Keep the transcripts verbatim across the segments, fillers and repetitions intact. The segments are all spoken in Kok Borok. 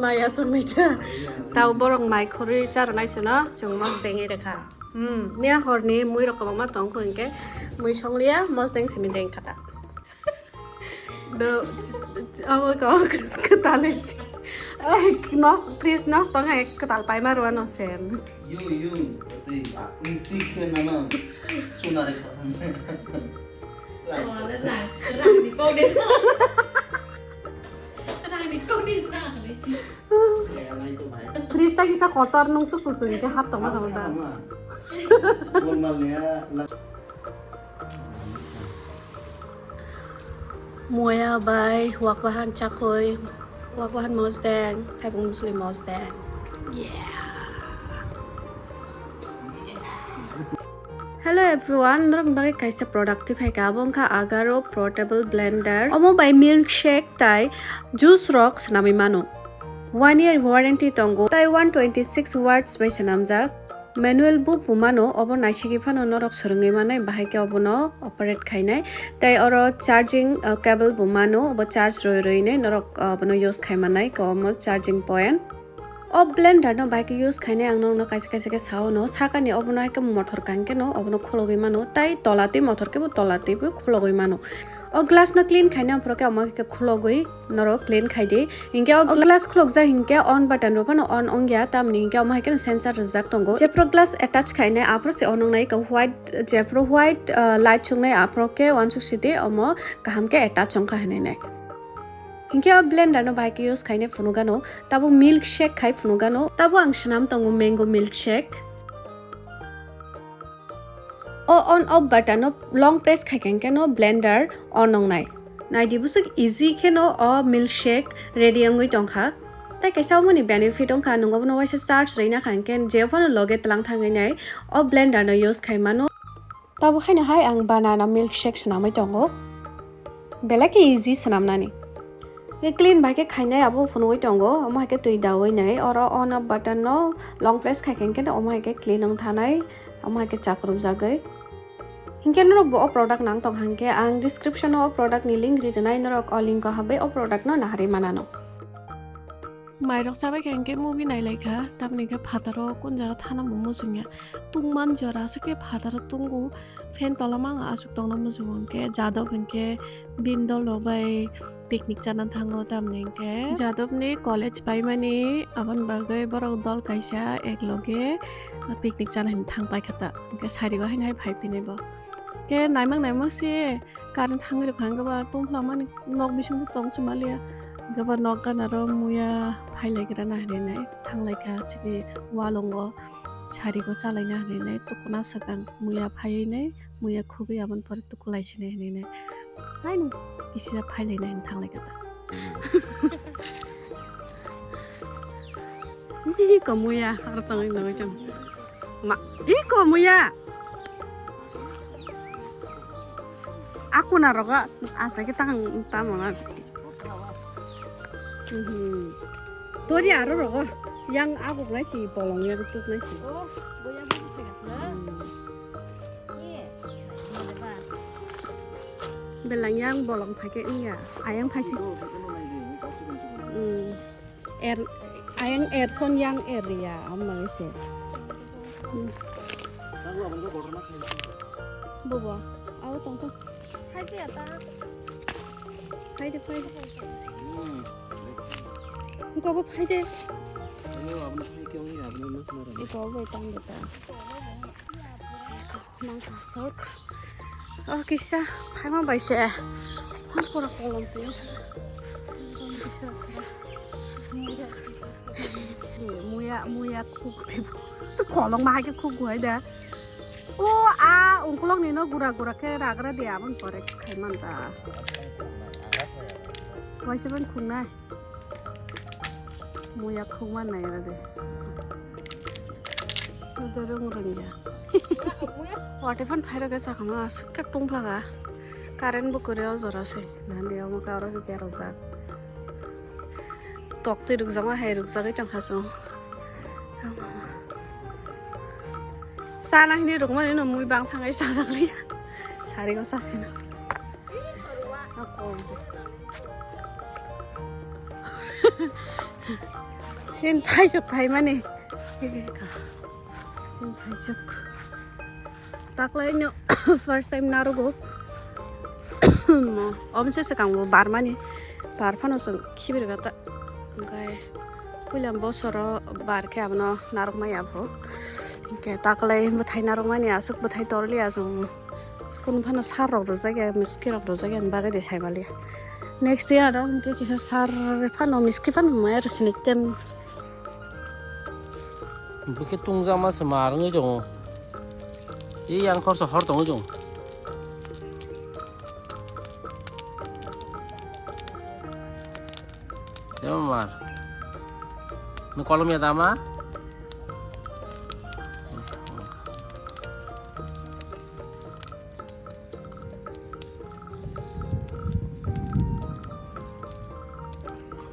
maya song nai ta. Tao borok mai khorwi chara nai chuno, chwng mosdeng wi rwkha. Hmm, miya horni mui rok kwbangma tong kho hinkhe mui songliya, mosdeng simi deng kha ta. Do, abo ko kwtal se. Ai, nos, please, nos tong hai kwtal paima rwano sen. Yo, yo, tei, ah, tei khe nana chuna rwkha. Rang, rang, rangni kok de sa. Rangni kok de sa. Fridge ta kisa kotor nung su kusung ke hap tongma tongma ta. Normal ya. Moya bai wak bahan chakhoi, wak bahan mosdeng, thaibung musli mosdeng. Yeah. Hello everyone, norok bagwi kaisa product twi phaikha, abo wngkha Agaro portable blender. Omo bai milkshake tai juice rok swnamwi mano. One year warranty tongo, tai one twenty six watts bai swnamjak. Manual bo bumano, obo naisiki phano norok swrwngwi manai, bahai khe obono operate khainai. Tai oro charging, uh, cable bo mano, obo charge rwi rwinai norok, uh, obono use khai manai, omo charging point. O blender no bahai khe use khainai ang norokno kaisa kaisa khe sao no, sakani obono hai khe mothor kaham khe no obono khologwi mano, tai tola twi mothor khe bo tola twi bo khologwi mano. O glass no clean khaina aphuru khe omo khe khulogwi norok clean khai di. Hinkhe o glass khulokjak hinkhe on button rok phano on wngya, tamni hinkhe omo hai kheno sensor rijak tongo. Jephuru glass attach khainai aphuru se on wngnai, white, jephuru white, ah, light chwngnai aphuru khe uansuk sidi omo kaham khe attach wngkha hinwi nai. Hinkhe o blender no bahai khe use khainai phunukgano, tabuk milk shake khai phunukgano, tabuk ang swnam tongo mango milk shake. O on off button no long press khai khe hinkhe no blender on wngnai. Naidi bwswk easy kheno o milk shake ready wngwi tongkha. Tai kaisa omoni benefit wngkha, nwng obono waisa charge rwina kha hinkhe je phano loge twlang thangwi nai o blender no use khai mano. Tabuk haino hai ang banana milk shake swnamwi tongo. Belai khe easy swnamnani. Khe clean bai khe khainai abo phunugwi tongo. Omo hai khe twi dawi nai. Oro on off button no long press khai khe hinkhe omo hai khe clean wng thanai. Omo hai khe chakrupjagwi. Hinkhe norok bo o product nang tong hinkhe ang description o o product ni link ri rwnai, norok o link o habwi o product no naharwi manano. Mairok chabai kha hinkhe movie nailaikha, tamoni khe phataro kun jaga thana bo muchungya. Tungman jora se khe phataro tungo, fan tola mang aswk tongna muchungo hinkhe Jadab hinkhe bini dol rok bai picnic chana thango, tamoni hinkhe Jadab ni college paimani aboni bagwi borok dol kaisa ek loge picnic chana hinwi thang paikha ta, hinkhe sari o haino hai phai phinai bo. Khe naimang naimang se current thangwi rwkha, hinkhe ba tungphla mani nok bisingo tong se maliya, hinkhe ba nok gana ro muya phailaikha na hinwi nai thanglaikha chini walongo sari o chalaina hinwi nai tukuna swkang muya phaiwi nai muya khugwi aboni pore tukulai sini hinwi nai haino kisa phailaina hinwi thanglaikha ta. Iko muya aro tongwi nugwi tong. Ma, iko muya. Aku na rogo asa ke tang tamo na. Mhm. Tori aro rogo yang aku nai si bolong yang tuk nai si. Oh, boya bu se gas na. Hmm. Iya. Iya, ba. Belang yang bolong phai ke iya. Ayang phai si. Hmm. Er, ayang er thon yang er ya, amma se. Hmm. Bobo, aw tong tong. Hai se ata. Phai de, phai de. Hmm. Ko bo phai de. Ayo, aboni phai ke ong ya, aboni mas mara. Ko bo tang de ta. Nang kasok. Oh, kisa phaima bai se. Hon pura kolom tu. Muya, muya khuk tibo. Kolong ma hai ke khuk guai da. O, a, ungkulok ni no gura gura ke ragra dia abon pore khai man da. Waisa ban khuk nai. Muya khuk man nai ra de. Udah rung rung ya. Wate phan phairo ke sakno asuk ke tung phaga. Current bo kore o jora se. Nande omo ka oro ke rok jak. Tok twi rukjakma hai rukjagwi tongkha chwng. Chana hini rukmani no mui bang thangai chajakliya. Sari go sasino. Sin thaisuk thaimani. Sin thaisuk. Taklaino first time narugo. Omse swkang bo barmani. Bar phano chwng khibirga ta. Onkhe puila bosoro bar khe abono narwkmaya bo. Hinkhe taklai bwthai narwkmani aswk bwthai torliya chwng. Kunu phano sar rok rwjakya, miski rok rwjakya, ani bagwi de saimaliya. Next year o hinkhe kisa sar phano miski phano maya rwsini tem. Bwkhe tungjakma se mar wngwi tongo. Tei yang khorsa hor tongwi tongo. Tei mar. Nwng kolom ya dama?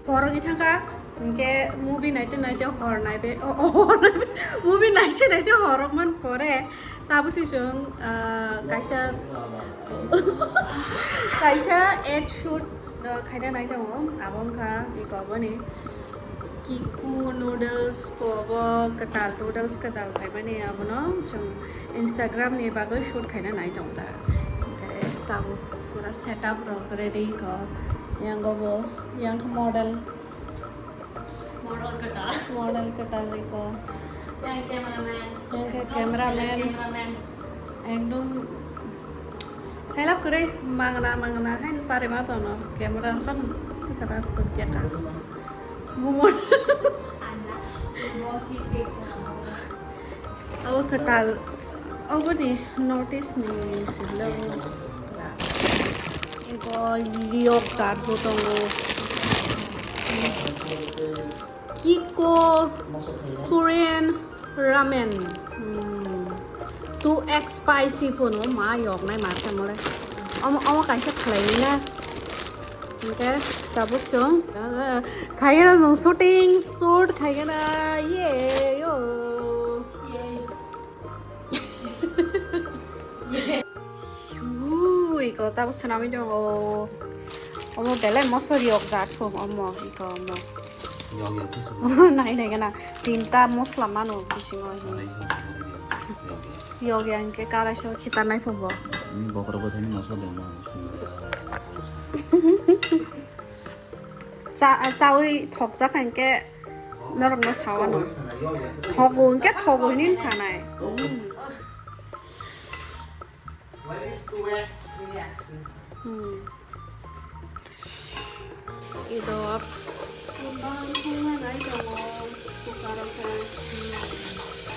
Hor wngwi thangkha, hinkhe movie naite naite hor naibe, o, o, hor naibe, movie naise naise hor wngmani pore, tabuk se chwng, ah, kaisa, kaisa ad shoot, ah, khaina nai tongo, abo wngkha eko aboni. Kiku noodles, pobo kwtal noodles kwtal phaimani abono chwng Instagram ni bagwi shoot khaina nai tongo da. Onkhe tabuk Setup rok ready ko. Yang go bo, yang model. Model kwtal. Model kwtal ko. Yang cameraman. Yang ke Yang cameraman. Cameraman. Ekdom. Sailap kore mangna mangna hai sare ma tono. Camera span tisara chuk ya ka. Bumor. Anda. Bosi tik. Abo kwtal, oboni notice ni silo. Ego liyok jat bo tongo. Kiko Korean ramen. Hmm. Two X spicy phono ma yok nai ma se mole. Omo, omo kaisa khlai na. Hingke tabuk chwng, ah, khaikhe no chwng shooting, shoot khaikhe na, ye, yo. Ui, ko tabuk swnamwi tongo. Omo belai mosori yok jat thung omo, iko omo. Yok, yok, khe swnam. Nai, nai gana, tinta mosla mano bisingo hi. Nai, yok, yok, yok, yok. Yog yang ke karai so khitanai phobo. Hmm, bokhorok bwthaini mosla de ma. Cha, chawi thokjak hwnkhe norokno sawano. Thogo hwnkhe thogo hwnwi sanai. Hmm. Hmm. Idok. Bang thangna nai tongo. Kukarok khe.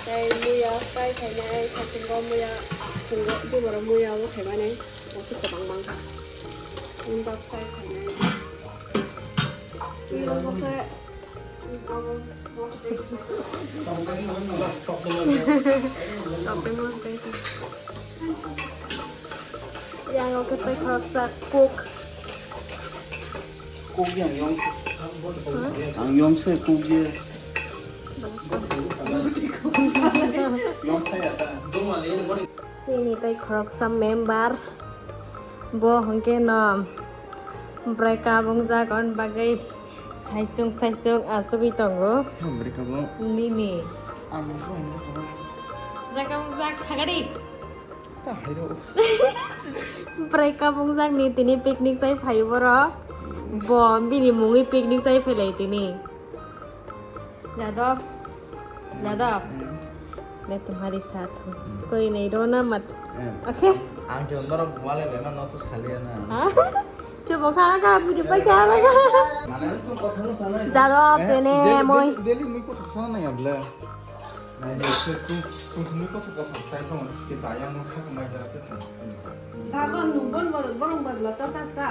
Tei muya fry khainai, khasingo muya, singo, diboro muya bo khaimani. Osi kwbang bang kha. Bak fry khainai. Iro bo khe. Yang oke tei khoroksa kuk. Kuk yang yong. Ang yong se kuk ye. Yong saya ta. Sini tei khoroksa member. Bo hwnkhe no breakup wngjak on bagwi saisung saisung asugwi tongo. Sam breakup o? Nini. Ang bo ang bo. Breakup wngjak sagadi. Ta hairo. Breakup wngjak ni tini picnic chai phai borok. Bo bini mungwi picnic chai phailai tini. Yadav, Yadav, मैं तुम्हारे साथ हूँ। कोई नहीं रोना मत। Okay? Ang khe norok bumale le ma no to saliya na. Chubo kha kha bidi pai kha kha. Yadav, pene moi. Daily mui kothok sana na yable. Nai de se tu tu mui kothok kothok sai phone ke ta yang no kha mai jara ke. Dagon nung bon borok borok bagla ta sak ta.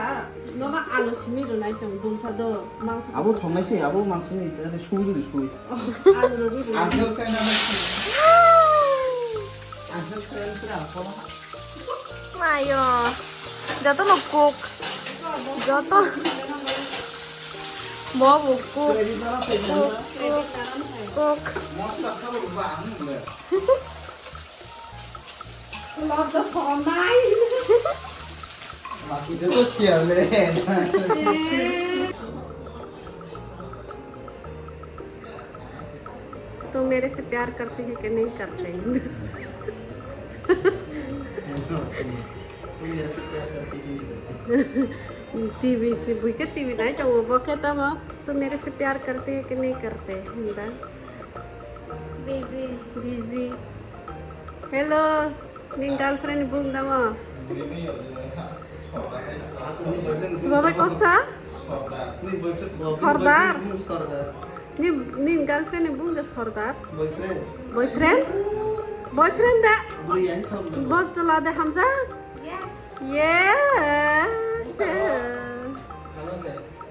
Noba alu simi rwnai chwng dulsa do mangso. Abo thongnai se, abo mangso ni tane sui rwdi sui. Alu rwdi rwdi. Angel kai na. Angel kai na pura ko. Mayo. Joto no kuk. Joto. Bo bo kuk. Kuk kuk kuk. Mosla sabur ba ang le. Lobda sorom nai. Maki de to siya le. तुम मेरे से प्यार करते हैं कि नहीं करते? तुम मेरे से प्यार करते हैं कि नहीं करते? T V si buike T V nai tongo bo khe tamo. तुम मेरे से प्यार करते हैं कि नहीं करते? Hinda. Busy. Busy. Hello. Ni girlfriend ni bung damo? Swabai koksa? Sordar. Ni, ni girlfriend ni bung de Sordar? Boyfriend. Boyfriend? Boyfriend da? Bo chwla de hamjak? Yes. Yes.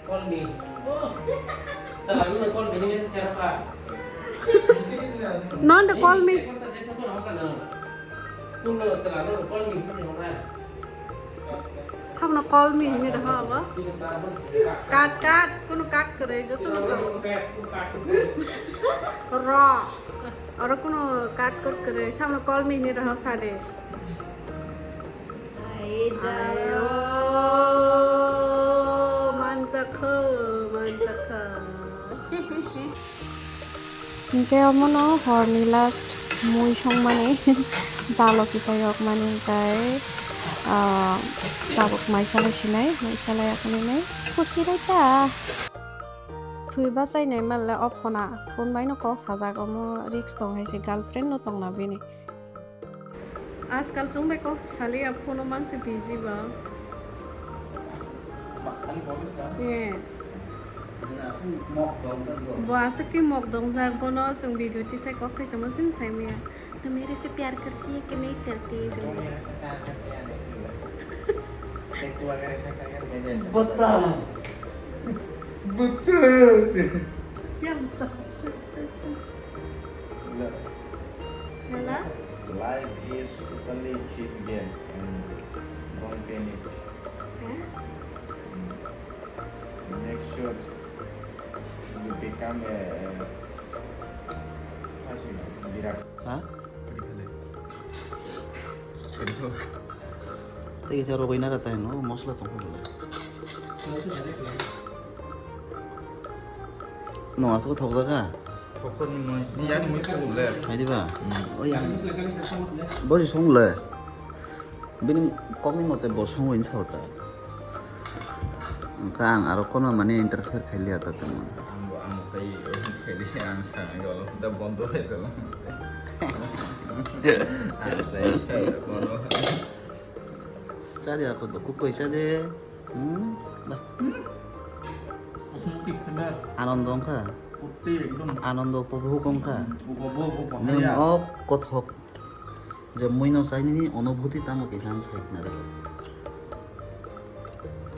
Call me. Chala, nung call me, nung message kara pa. Non de call me. Nung call me, nung call me. Samno call me hini rw abo. Cut, cut, kuno cut kwrwi, joto no cut. Ro. Oro kuno cut, cut kwrwi, samno call me hini rw sade. Ai, jao. Ayo, manjakha, manjakha. Hingke omono horni last mui songmani dalo kisa yokmani hingkai Ah, tabuk maisalai sinai, maisalai akhani nai, khusi rai ta. Thwi bachainai manle o phone-a, phone bai no kok sajak, omo risk tong hai se, girlfriend no tongna bini. Ajkal chwng bai kok saliya, phone-o mangse busy ba. Ma-, ani phone sa? Eh. Ani aswk mok dongjak bo. Bo aswk khe mok dongjak, bono chwng video tisai kok sai tongma sini sai maya. "तू मेरे से प्यार करती है कि नहीं करती है?" तो मेरे से प्यार करती है, नहीं करती है? देख, तू अगर ऐसा करेगा तो मैं भी ऐसा बता। करूँगा। बता। क्या बता? Hello? Life is totally kiss game and don't panic. Huh? Make sure you become a, a, apa sih, birak. Ha? Tei kisa rogwi nara tai no, mosla tong kho bole. No, aswk thok jaga. Thok kho ni moi, ni ani moi kho le. Hai diba? Oi. Bori song le. Bini kokni mote bo songwi wngkha ta. Wngkha ang aro kono mane interfere khailiya ta tongmani. Ang bo, ang bo tei khailiya, ang sa, ang bo da bondo le tong. Ang tei sa bondo. Chari ako do kukoi chade. Hmm? Ba. Aswk khe khna. Anondo wngkha. Putti ekdom. Anondo upobhog wngkha. Upobhog, upobhog. Nwng o kothok. Je muino chainini onubhuti tamo kisa ang sai khna rw.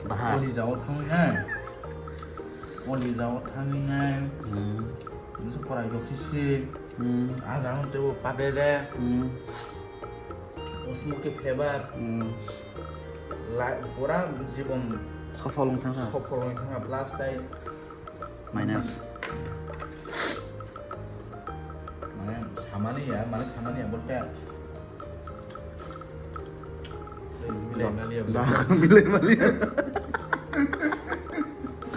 Bahar. Koli jao thangwi nai. Koli jao thangwi nai. Hmm. Nisi korai jokhisi. Hmm. Ah, jao tebo padere. Hmm. Osmo ke flavor. Hmm. La, pura jibon Sofol wng thangkha. Sofol wng thangkha, plus tai Minus. Mane samani ya, mane samani ya bolte. Bilai maliya, da, bilai maliya.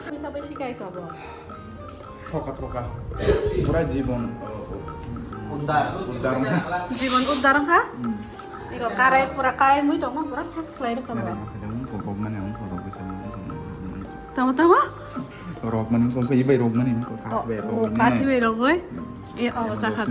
Puisa bai sikai ka bo? Thoka, thoka. Pura jibon, uh, Uddar. Uddar. Jibon uddar wngkha? Hmm. Iko karai, pura karai mui tongma, pura sas khlai rwkha bo. Mane, mane, mane, mane, mane, mane. Tamo, tamo? Rok mani ko bai rok mani ko ka bai rok mani. Kathi bai rok bai. E o sa kha.